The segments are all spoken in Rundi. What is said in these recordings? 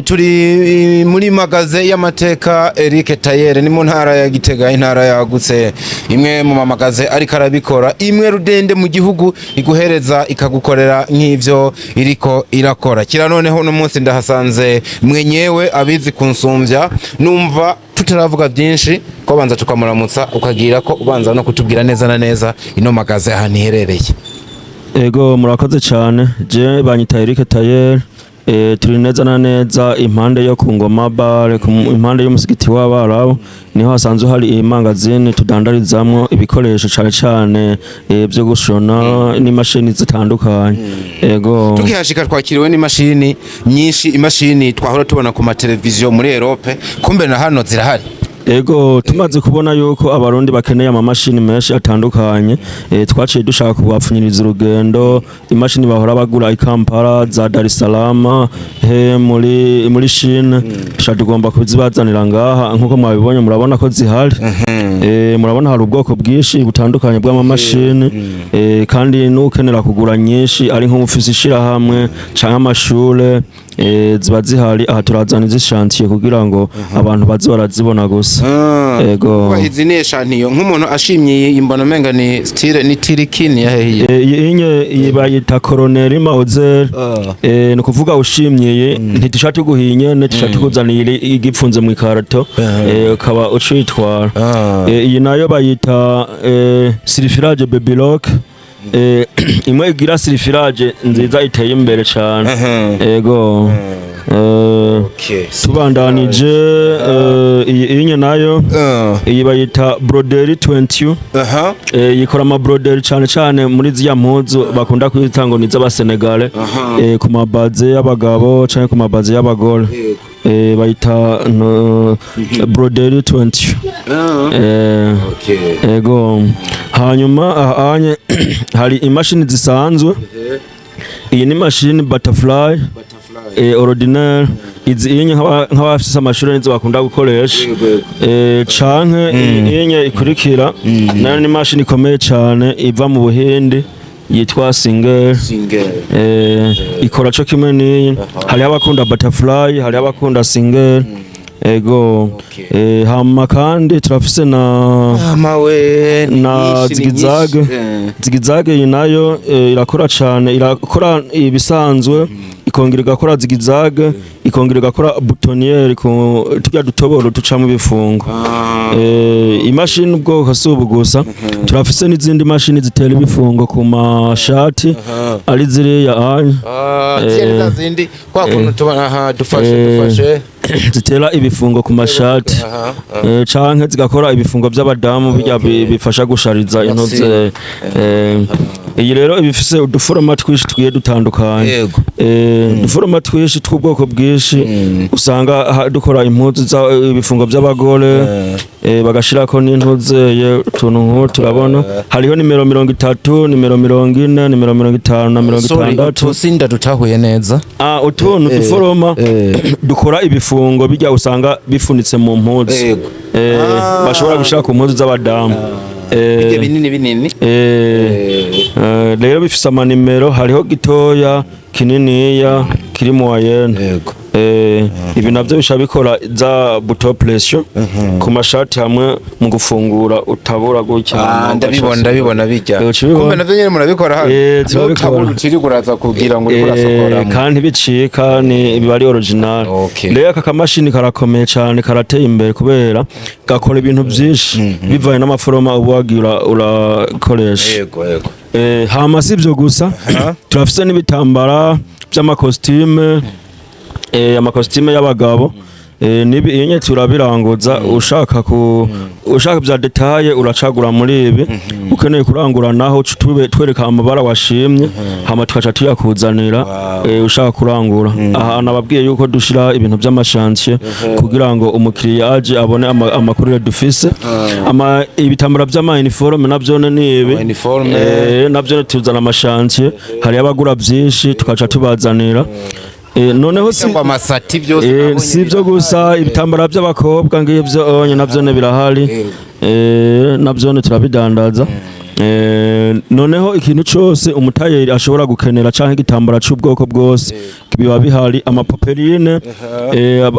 Turi muri magasin y'amateka Eric Tayer, ni mu ntara ya Gitega, intara yagutse. Imwe mu ma magasin ariko arabikora, imwe rudende mu gihugu iguhereza ikagukorera nk'ivyo iriko irakora kira. Noneho uno munsi ndahasanze mwenyewe abizi kunsumvya. Numva tutaravuga byinshi ko banza tukamuramutsa, ukagira ko ubanza no kutubwira neza na neza ino magasin ahantu iherereye. Ego, murakoze cyane. Je banyita Eric Tayer. Turi neza na neza impande yo ku Ngoma Bar, impande y'umusigiti w'Abarabu, niho hasanzwe hari i magasin tudandarizamwo ibikoresho cane cane byo gushona n'imashini zitandukanye. Ego. Tukihashika twakiriwe n'imashini nyinshi, imashini twahora tubona ku mateleviziyo muri Europe, kumbe na hano zirahari. Ego, tumaze kubona yuko Abarundi bakeneye amamashini menshi atandukanye, twaciye dushaka kubapfunyiriza urugendo. Imashini bahora bagura i Kampala, za Dar es Salaam, he muri Chine, dushaka tugomba kuzibazanira ngaha. Nkuko mwabibonye, murabona ko zihari. Murabona hari ubwoko bwinshi butandukanye bw'amamashini, kandi n'ukenera kugura nyinshi, ari nk'umufisi ishirahamwe canke amashure, ziba zihari. Aha turazana izi échantillon kugira ngo abantu baze barazibona gusa. Ego. Kuba izi ni échantillon, nk'umuntu ashimye iyi mbona umenga ni style ni tirikini ya hehe? Iyi nye iyi bayita Colonel Mauser. Ni ukuvuga ushimye iyi, ntitushaka tuguha iyi nyene, tushaka tukuzanira igipfunze mu ikarato, ukaba ucitwara. Iyi nayo bayita surfilage Baby Lock, imwe igira surfilage nziza iteye imbere cane. Ego. Tubandanije, iyi inye nayo, iyi bayita broderie 20. Yikora ama broderie cane cane muri ziriya mpuzu bakunda kwita ngo ni iz'Abasenegale, ku mabaze y'abagabo canke ku mabaze y'abagore. Bayita no, broderie 20. Ego. Hanyuma ahanye hari imashini zisanzwe. Iyi ni mashini butterfly, ordinaire. Izi inye nk'abafise amashuri nizo bakunda gukoresha, canke iyi inye ikurikira nayo ni mashini ikomeye cane iva mu Buhindi yitwa Singer. Singer. Ikora co kimwe n'iyi. Hariho abakunda butterfly, hariho abakunda Singer. Ego. Hama kandi turafise na Amawe ni na nyinshi, ni zigzag. nyinshi. Zigzag iyi nayo, irakora cane, irakora ibisanzwe, ikongera igakora zigzag, ikongera igakora boutonnière ku turya dutoboro ducamo ibifungo. Imashini ubwoko si ubu gusa, turafise n'izindi mashini zitera ibifungo ku mashati, ari ziriya anya. Ah, ziriya ni za zindi kwa kuntu tubona aha, dufashe dufashe. Zitera ibifungo ku mashati, canke zigakora ibifungo by'abadamu bijya bifasha gushariza intoze. Iyi rero ibifise uduforoma twinshi tugiye dutandukanye. Uduforoma twinshi tw'ubwoko bwinshi usanga dukora impuzu ibifungo by'abagore, bagashirako n'intuzeye utuntu nk'utu. Turabona hariho nimero 30, nimero 40, nimero 50 na mirongo Sorry, itandatu. utu sinda dutahuye neza. Ah, utu ni uduforoma dukora ibifungo bijya usanga bifunitse mu mpuzu. Bashobora gushira ku mpuzu z'abadamu. Bijya binini binini. Rero bifise amanimero, hariho gitoya, kininiya, kiri moyenne. Ibi navyo bisha bikora za bouton pression ku mashati hamwe mu gufungura utabura gutya. Ah, ndabibona, ndabibona bijya. Uca ubibona? Kumbe navyo nyene murabikora hano. Turabikora. Utabura utiri uraza kugira ngo uriko urasokoramo. Kandi bicika, ni biba ari original. Rero aka kamashini karakomeye cyane, karateye imbere kubera gakora ibintu byinshi bivanye n'amaforoma uba wagiye urakoresha. Yego yego. Hama si ibyo gusa, turafise n'ibitambara by'amakositime, amakositime y'abagabo. Nibi iyo turabiranguza. Ushaka bya détail uracagura muri ibi. Ukeneye kurangura naho uca twereka amabara washimye, hama tukaca tuyakuzanira. Ushaka kurangura aha, nababwiye yuko dushira ibintu by'ama échantillon kugira ngo umukiriya aje abone amakurire dufise. Ibitambara by'ama uniforme navyo ni ibi. Ama uniforme. Navyo tuzana ama échantillon, hari abagura byinshi tukaca tubazanira. Noneho si Cyangwa amasati byose nabonye. Si ibyo gusa, ibitambara by'abakobwa ngibyo onye navyo ne birahari. Navyo ne turabidandaza. Noneho ikintu cose umutayeri ashobora gukenera canke igitambara c'ubwoko bwose biba bihari, ama popelines,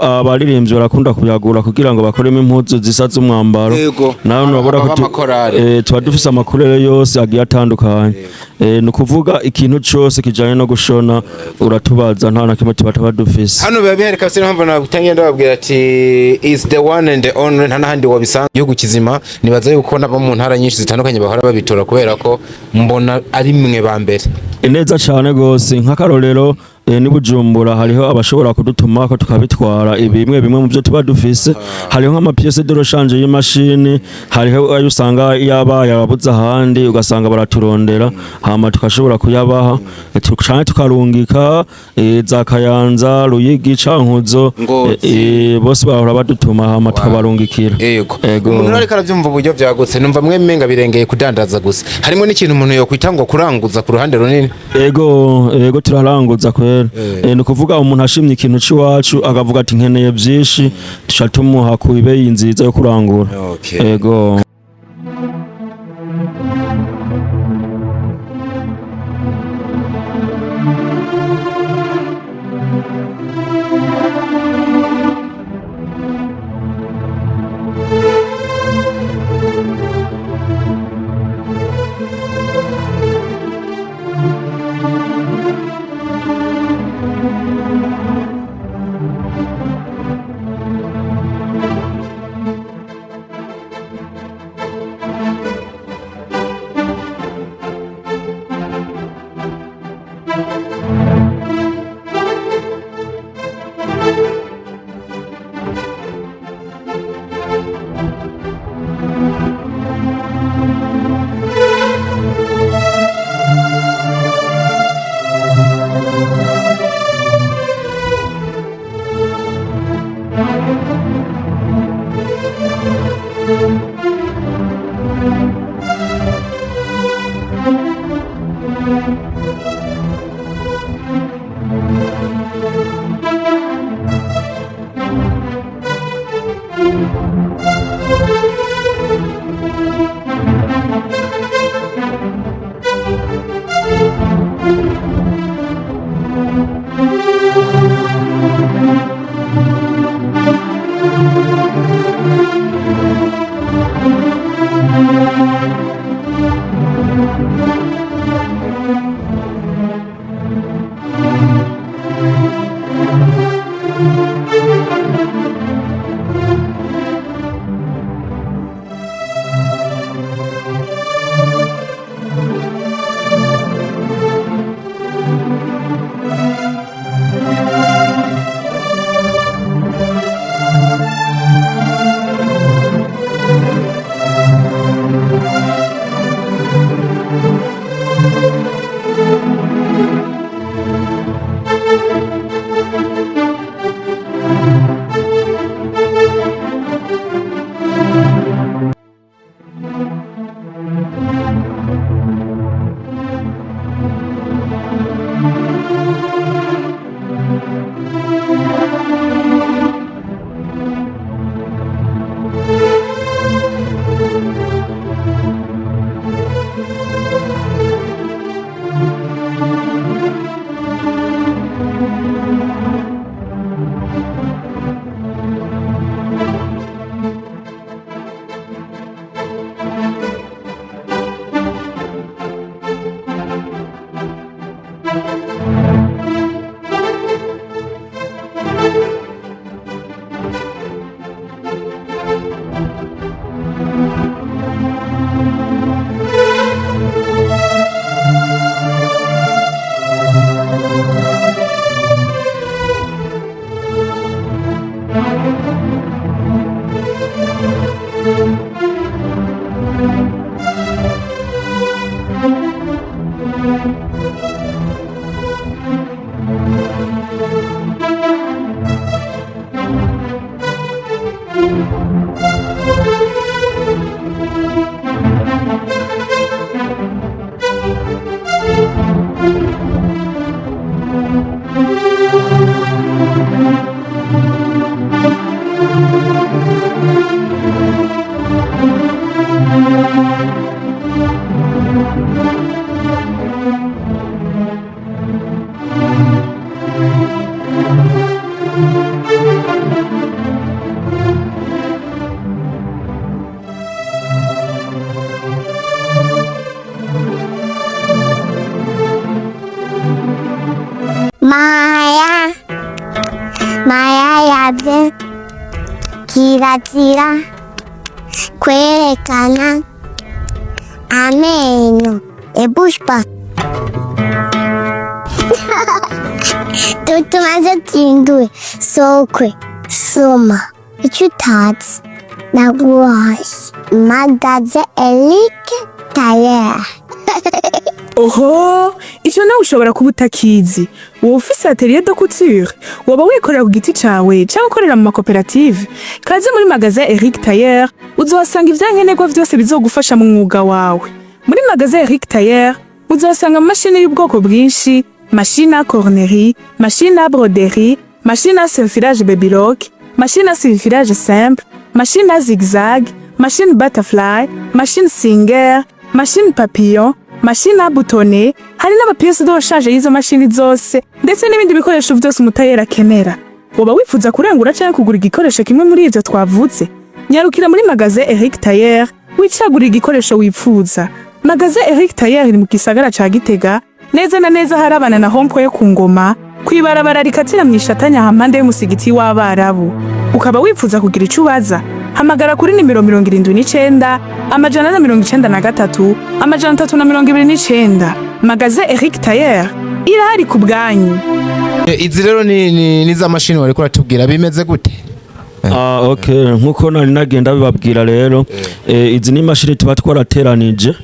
abaririmbyi barakunda kuyagura kugira ngo bakoremo impuzu zisa z'umwambaro. Nawe nurabona ko Amakorale. Tuba dufise ama couleurs yose agiye atandukanye. Ni ukuvuga ikintu cose kijanye no gushona uratubaza, nta na kimwe tuba dufise. Hano biba bihari kabisa. Niyo mpamvu natangiye ndababwira ati is the one and the only, nta n'ahandi wabisanga igihugu kizima. Nibaza yuko n'abo mu ntara nyinshi zitandukanye bahora babitora, kubera ko mbona ari mwe ba mbere. Neza cane gose. Nk'akarorero, ni Bujumbura hariho abashobora kudutuma ko tukabitwara ibimwe bimwe mu byo tuba dufise. Hariho nk'ama pièces de rechange y'imashini, hariho ayo usanga yabaye ababuze ahandi, ugasanga baraturondera, hama tukashobora kuyabaha. Canke tukarungika za Kayanza, Ruyigi, Cankuzo. Ngozi. Bose bahora badutuma, hama tukabarungikira. Yego. Ego. Umuntu ariko arabyumva uburyo byagutse, numva mwe menga birengeye kudandaza gusa, harimo n'ikintu umuntu yokwita ngo kuranguza ku ruhande runini. Ego, turaranguza kwera. Ni ukuvuga umuntu ashimye ikintu c'iwacu akavuga ati nkeneye vyinshi, tuca tumuha ku ibeyi nziza yo kurangura. Ego. Mayayabye kirazira kwerekana amenyo. Et bouge pas. Tumaze tindwe sokwe soma icyo utazi naguhaye magaze Eric Tayer. Oho, icyo nawe ushobora kuba utakizi. Wowe ufise atelier de couture, woba wikorera ku giti cawe cyangwa ukorera mu makoperative. Kaze muri magasin Eric Tayer, uzohasanga ivyankenerwa vyose bizogufasha mu mwuga wawe. Muri magasin Eric Tayer, uzohasanga amamashini y'ubwoko bwinshi, machine à cornerie, machine à broderie, machine à surfilage babylock, machine à surfilage simple, machine à zigzag, machine butterfly, machine singer, machine papillon, machine à boutonner, hari n'ama pièces de rechange y'izo mashini zose, ndetse n'ibindi bikoresho vyose umutayeri akenera. Woba wifuza kurangura canke kugura igikoresho kimwe muri ivyo twavuze? Nyarukira muri magasin Eric Tayer, wicagurira igikoresho wifuza. Magasin Eric Tayer iri mu gisagara ca Gitega, neza na neza harabana na rond-point yo ku Ngoma, kw'ibarabara rikatira mw'ishatanya hampande y'umusigiti w'Abarabu. Ukaba wifuza kugira ico ubaza? Hamagara kuri nimero 79 493 329. Magasin Eric Tayer irahari ku bwanyu. Izi rero ni za mashini wariko uratubwira, bimeze gute? Ah, okay, nkuko nari nagenda bibabwira rero, izi ni imashini tuba twarateranije,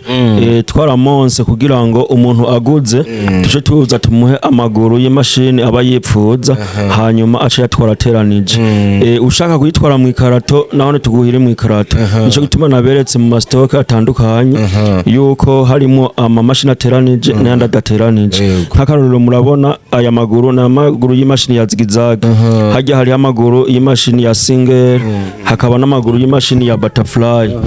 twaramonse kugira ngo umuntu aguze tuce tuza tumuhe amaguru y'imashini aba yipfuza, hanyuma ace yatwarateranije. Ushaka kuyitwara mu ikarato naho tuguhire mu ikarato. Nico gituma naberetse mu ma stock atandukanye yuko harimo amamashini ateranije n'ayandi adateranije. Nk'akarorero, murabona aya maguru ni amaguru y'imashini ya zigzag, hajya hariho amaguru y'imashini ya singer, hakaba n'amaguru y'imashini ya butterfly.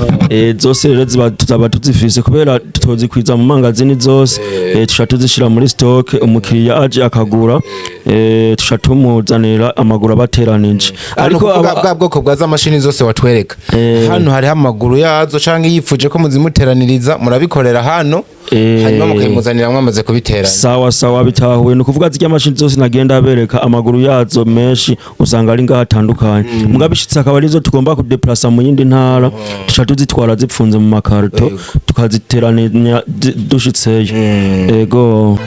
Zose rero ziba tuzaba tuzifise kubera tutozikwiza mu mangazini zose, tuca tuzishira muri stock, umukiriya aje akagura, tuca tumuzanira amaguru abateranije. Ariko bwa bwoko bwa za mashini zose watwereka hano hariho amaguru yazo, canke yifuje ko muzimuteraniriza murabikorera hano, hanyuma mukayimuzanira mwamaze kubiteranya. Sawa sawa, bitahuye. Ni ukuvuga zirya mashini zose nagenda bereka, amaguru yazo menshi usanga ari ngaho atandukanye. Mugabo bishitse akaba arizo tugomba kudeplasa mu yindi ntara, tuca tuzitwara zipfunze mu makarito, tukaziteranya dushitseyo. Ego.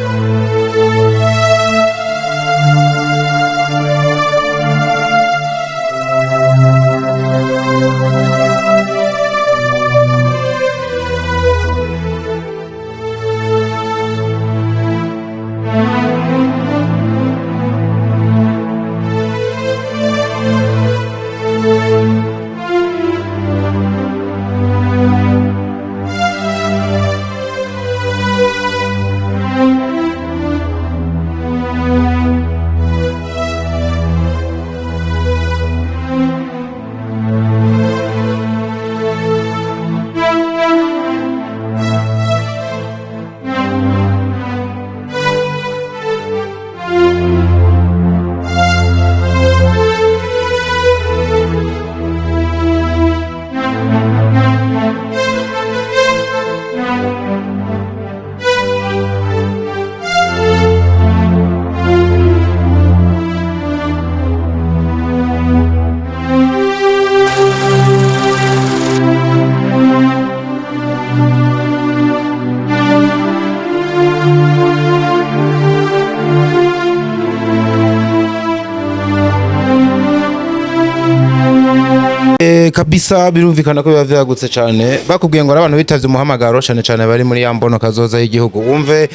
Kabisa birumvikana ko biba vyagutse cane. Bakubwiye ngo ari abantu bitavye umuhamagaro, cane cane bari muri ya mbono kazoza y'igihugu. Wumve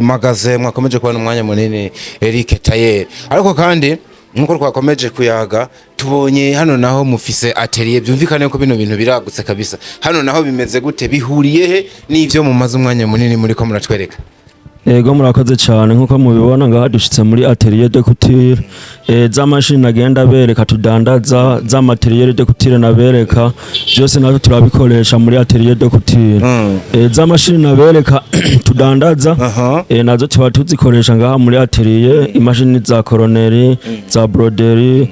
magaze mwakomeje kubona umwanya munini Eric Tayer. Ariko kandi nkuko twakomeje kuyaga, tubonye hano naho mufise atelier, byumvikane ko bino bintu biragutse kabisa. Hano naho bimeze gute? Bihuriye he n'ivyo mumaze umwanya munini muriko muratwereka? Ego, murakoze cyane. Nkuko mubibona ngaha dushitse muri atelier de couture. Za mashini nagenda bereka tudandaza, za matériel de couture nabereka, byose natwe turabikoresha muri atelier de couture. Za mashini nabereka tudandaza, nazo tuba tuzikoresha ngaha muri atelier. Imashini za cordonnerie, za broderie,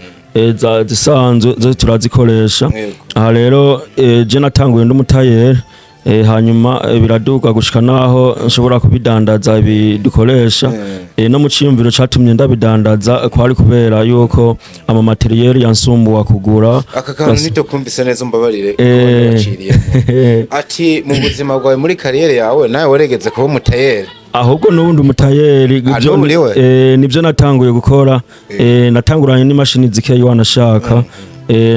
za zisanzwe zo turazikoresha. Aha rero, je natanguye ndi umutayeri. Hanyuma biraduga gushika naho nshobora kubidandaza ibi dukoresha. No mu ciyumviro catumye ndabidandaza kwari kubera yuko ama matériel yansumbuwa kugura. Aka kantu nitokumvise neza, umbabarire. Waciriyemo. Ati mu buzima bwawe, muri carrière yawe, nawe waregeze kuba umutayeri? Ahubwo n'ubundi umutayeri. Ah, n'ubu uriwe? Nibyo natanguye gukora. Natanguranye n'imashini zikeyi, wanashaka.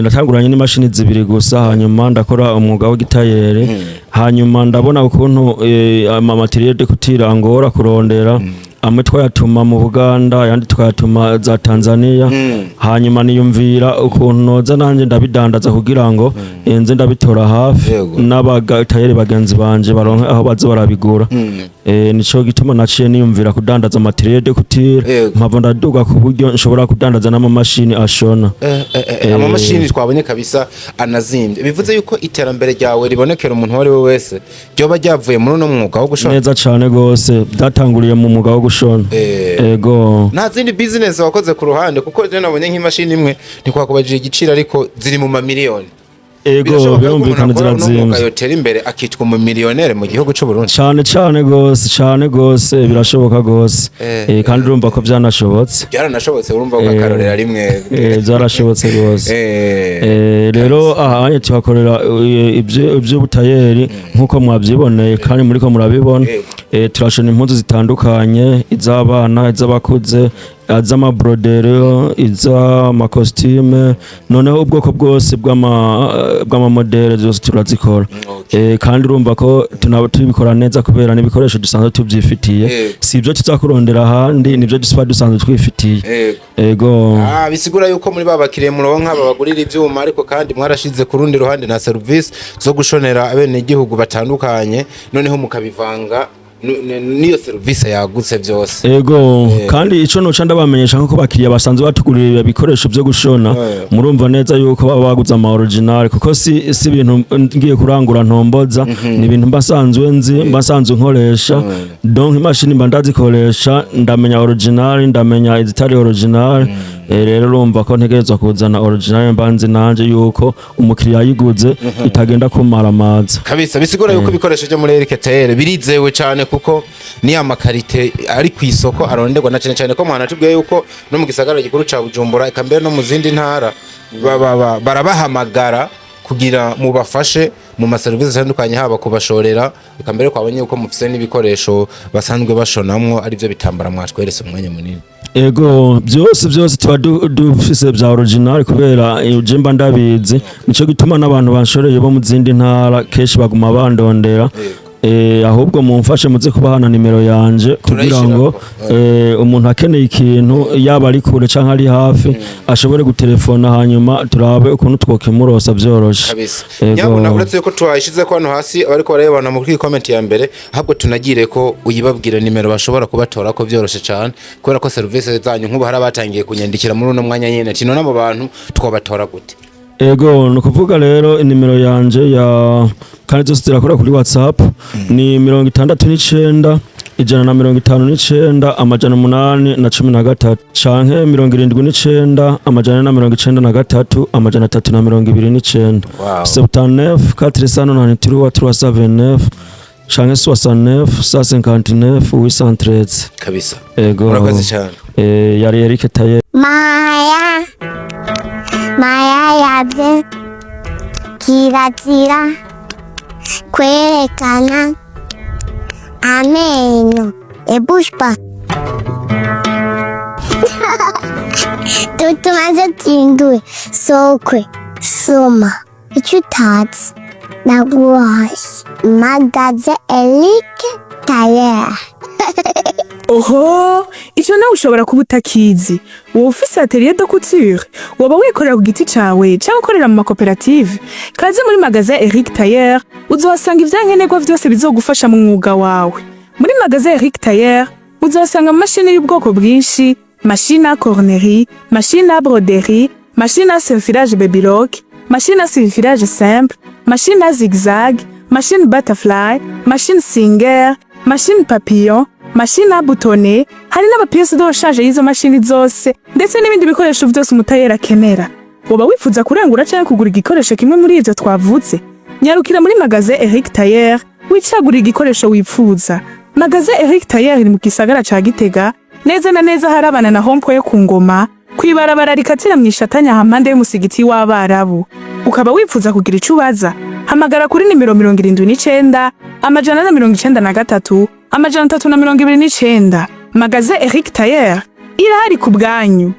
Natanguranye n'imashini zibiri gusa, hanyuma ndakora umwuga w'igitayeri. Hanyuma ndabona ukuntu ama matériel de couture angora kurondera. Amwe twayatuma mu Buganda, ayandi twayatuma za Tanzania. Hanyuma niyumvira ukuntu noza nanjye ndabidandaza kugira ngo nze ndabitora hafi, n'abatayeri bagenzi banje baronke aho baza barabigura. Nico gituma naciye niyumvira kudandaza matériel de couture. Mpava ndaduga ku buryo nshobora kudandaza n'amamashini ashona. Amamashini twabonye kabisa anazimbye, bivuze yuko iterambere ryawe ribonekera umuntu uwo ari we wese ryoba ryavuye muri uno mwuga wo gushona. Neza cane gose, byatanguriye mu mwuga wo gushona. Ego. Nta zindi business wakoze ku ruhande? Kuko je nabonye nk'imashini imwe, ntikwakubajije igiciro, ariko ziri mu mamiliyoni. Ego. Birashoboka ko umuntu Birumvikana. akora uno mwuga Zirazimvye. yotera imbere akitwa umumiliyonere mu gihugu c'u Burundi? Cane, cane gose, cane gose, birashoboka gose. Kandi urumva ko vyanashobotse. Byaranashobotse, urumva ko akarorera rimwe. Byarashobotse gose. Rero aha tuhakorera ivy'ubutayeri nk'uko mwavyiboneye kandi muriko murabibona. Turashona impuzu zitandukanye: iz'abana, iz'abakuze, iz'ama broderie, iz'ama costume, noneho ubwoko bwose bw'ama modèle zose turazikora. Kandi urumva ko tunaba tubikora neza kubera n'ibikoresho dusanzwe tuvyifitiye. Si ibyo tuzakurondera ahandi, nibyo tuba dusanzwe twifitiye. Ego. Ah, bisigura yuko muri ba bakiriye muronka babagurira ivyuma, ariko kandi mwarashize ku rundi ruhande na service zo gushonera abenegihugu batandukanye, noneho mukabivanga n'iyo service yagutse byose. Ego, kandi ico noca ndabamenyesha, nkuko bakiriya basanzwe batugurira ibikoresho byo gushona, murumva neza yuko baba baguze ama original, kuko si ibintu ngiye kurangura ntomboza, ni ibintu mba nsanzwe nzi, mba nsanzwe nkoresha. Donc imashini mba ndazikoresha, ndamenya original, ndamenya izitari original. Rero urumva ko ntegerezwa kuzana original mba nzi nanje yuko umukiriya yayiguze itagenda kumara amaza. Kabisa, bisigura yuko ibikoresho byo muri Eric Taylor birizewe cyane, kuko ni ama qualité ari ku isoko aronderwa, na cyane cyane ko mwana tubwiye yuko no mu gisagara gikuru ca Bujumbura, eka mbere no mu zindi ntara, barabahamagara kugira mubafashe mu maserivisi atandukanye, haba kubashorera, eka mbere kwabonye yuko mufise n'ibikoresho basanzwe bashonamwo, arivyo bitambara mwatweretse umwanya munini. Ego, byose byose tuba dufise bya original, kubera je mba ndabizi. Nico gituma n'abantu banshoreye bo mu zindi ntara kenshi baguma bandondera. Ahubwo mumfashe muze kubahana nimero yanje kugira ngo umuntu akeneye ikintu, yaba ari kure canke ari hafi, ashobore gutelefona, hanyuma turabe ukuntu twokimurosa vyoroshe. Kabisa. Ego. Nyabuna uretse yuko twayishize ko hano hasi abariko barayibona muri comment ya mbere, ahubwo tunagire ko uyibabwira nimero bashobora kubatora ko vyoroshe cane, kubera ko service zanyu, nk'ubu hari abatangiye kunyandikira muri uno mwanya nyene ati: "None abo bantu twobatora gute?" Ego, ni ukuvuga rero inimero yanje ya kandi zose zirakora kuri WhatsApp ni 69 159 813 canke 79 493 329. 79 493 379 canke 69 159 813. Kabisa. Ego. Murakoze cyane. Yari Eric Taye. Maya, Maya yabye kirazira kwerekana amenyo. Et bouge pas. Tumaze tindwe sokwe soma icyo utazi naguhaye magaze Eric Tayer. Oho, icyo nawe ushobora kuba utakizi. Wowe ufise atelier de couture, woba wikorera ku giti cawe cyangwa ukorera mu makoperative, kaze muri magasin Eric Tailleur, uzohasanga ivyankenerwa vyose bizogufasha mu mwuga wawe. Muri magasin Eric Tailleur uzohasanga amamashini y'ubwoko bwinshi: machine à cornerie, machine à broderie, machine à surfilage babylock, machine à surfilage simple, machine à zigzag, machine butterfly, machine singer, machine papillon, machine à boutonner. Hari n'ama pièces de rechange y'izo mashini zose, ndetse n'ibindi bikoresho vyose umutayeri akenera. Woba wifuza kurangura cyangwa kugura igikoresho kimwe muri ivyo twavuze? Nyarukira muri Magasin Eric Tailleur, wicagurira igikoresho wipfuza. Magasin Eric Tailleur iri mu gisagara ca Gitega, neza na neza harabana na rond-point yo ku Ngoma, kw'ibarabara rikatira mw'ishatanya hampande y'umusigiti w'Abarabu. Ukaba wifuza kugira ico ubaza, hamagara kuri nimero 79 493 329. Magasin Eric Tailleur irahari ku bwanyu.